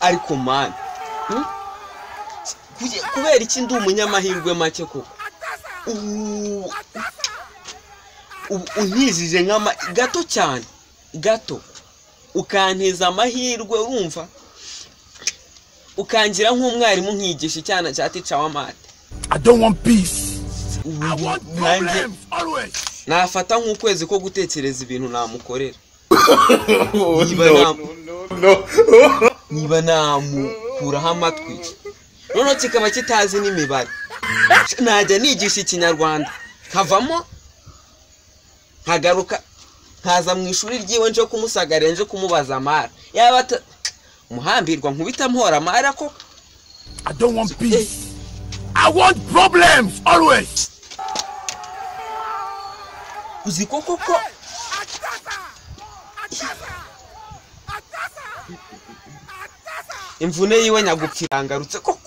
Ariko man, kubera iki ndi umunyamahirwe make koko? Untizije nk'ama gato cyane, gato ukanteza amahirwe, urumva ukangira nk'umwarimu nkigisha icyana cya teacher wa math. I don't want peace. I want problems always. Nafata nk'ukwezi ko gutekereza ibintu namukorera. Niba namukuraho amatwi noneho kikaba kitazi n'imibare, najya nigisha ikinyarwanda nkavamo nkagaruka nkaza mu ishuri ryiwe nje kumusagarira, nje kumubaza amara yaba muhambirwa nkubita mpora amara ko. I don't want peace. I want problems always. Uzi ko koko imvune yiwe nyagupfirangarutse koko.